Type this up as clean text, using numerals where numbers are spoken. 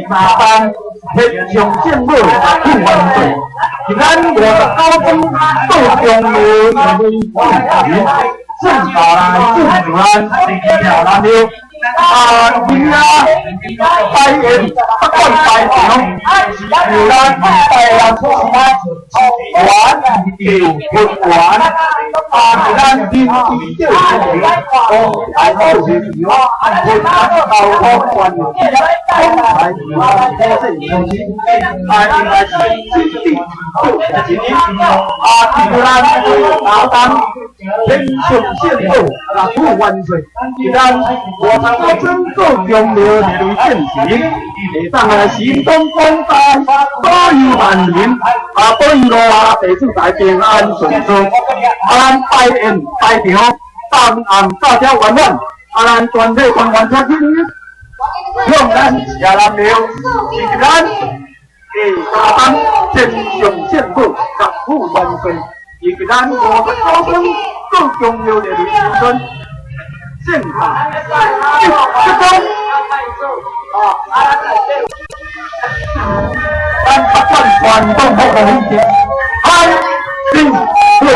下班天上聖母福萬歲。是咱59莊道中廟的主持，聖教來主持咱跳南廟。啊，今仔拜宴不管拜場，是由咱台南市原庙分园，啊，是咱林市长王台主持，分交通关总裁王姓主持，啊，应该是新地主持，啊，是咱下当天上圣母福万歲，是咱59莊道中廟的正神，會當來神通廣大，保佑萬民，啊，保佑羅亞地主大平安順遂，啊，咱拜宴拜場，當暗大家圓滿，啊，咱全體官員請起向咱社南廟，以及咱下當天上聖母福萬歲，以及咱59莊道中廟的時陣。正法，一鞠躬。咱不管傳統福的形式，安定順福。